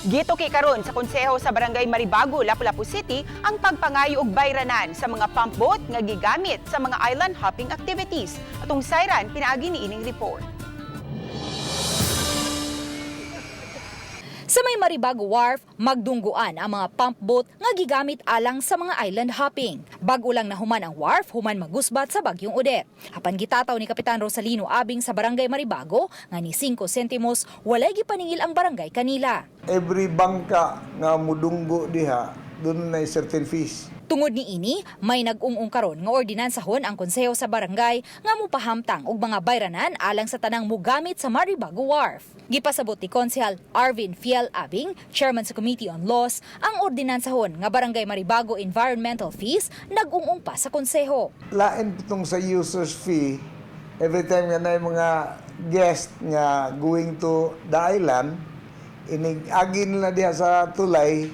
Gituki karon sa konseho sa Barangay Maribago, Lapu-Lapu City ang pagpangayo og bayranan sa mga pump boat nga gigamit sa mga island hopping activities. Atong sayran pinaagi ni ining report. Sa may Maribago Wharf, magdungguan ang mga pump boat nga gigamit alang sa mga island hopping. Bag-o lang nahuman ang wharf human magusbat sa Bagyong Odette. Apan gitataw ni Kapitan Rosalino Abing sa Barangay Maribago nga ni 5 sentimos walay gipaningil ang barangay kanila. Every bangka nga mudunggo diha, dunay certain fees. Tungod ni ini, may nag-ung-ung karon nga ordinansahon ang konseho sa barangay nga mupahamtang og mga bayranan alang sa tanang mugamit sa Maribago Wharf. Gipasabot ni Konsehal Arvin Fiel Abing, chairman sa Committee on Laws, ang ordinansahon nga Barangay Maribago Environmental Fees nag-ung-ung pa sa konseho. Lain pitong sa users fee, every time nga na mga guest nga going to the island, inig agi nila diha sa tulay,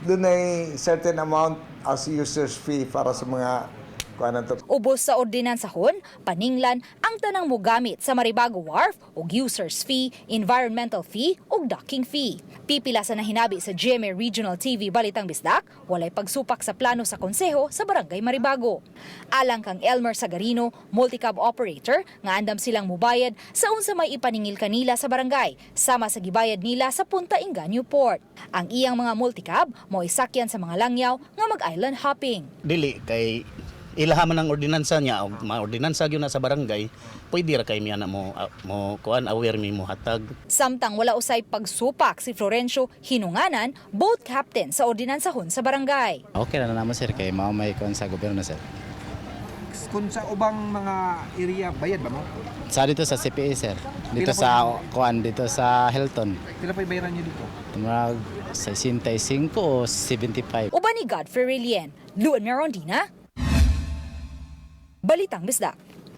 dunay certain amount as users fee para sa mga kuan to. Ubos sa ordinansahon, paninglan ang tanang mugamit sa Maribago Wharf og users fee, environmental fee ug docking fee. Pipila sa nahinabi sa GMA Regional TV Balitang Bisdak, walay pagsupak sa plano sa konseho sa Barangay Maribago. Alang kang Elmer Sagarino, multicab operator, nga andam silang mubayad sa unsa may ipaningil kanila sa barangay, sama sa gibayad nila sa Punta Inganyo Port. Ang iyang mga multicab mo isakyan sa mga langyaw nga mag-island hopping. Dili kay ilaha man ang ordinansa niya og mga ordinansa gyud na sa barangay, pwede ra kay miya na mo mo kuan, aware mi mo hatag. Samtang wala usay pagsupak si Florencio Hinunganan, boat captain sa ordinansahon sa barangay. Okay na naman, sir, kay mao may kon sa gobyerno, sir. Kung sa ubang mga area, bayad ba mo? Sa dito sa CPA, sir. Dito Pila po sa kuan dito sa Hilton. Pila pa bayaran nyo dito? Murag 65 o 75. Uban ni Godfrey Relien, Luan Merondina, Balitang Bisdak.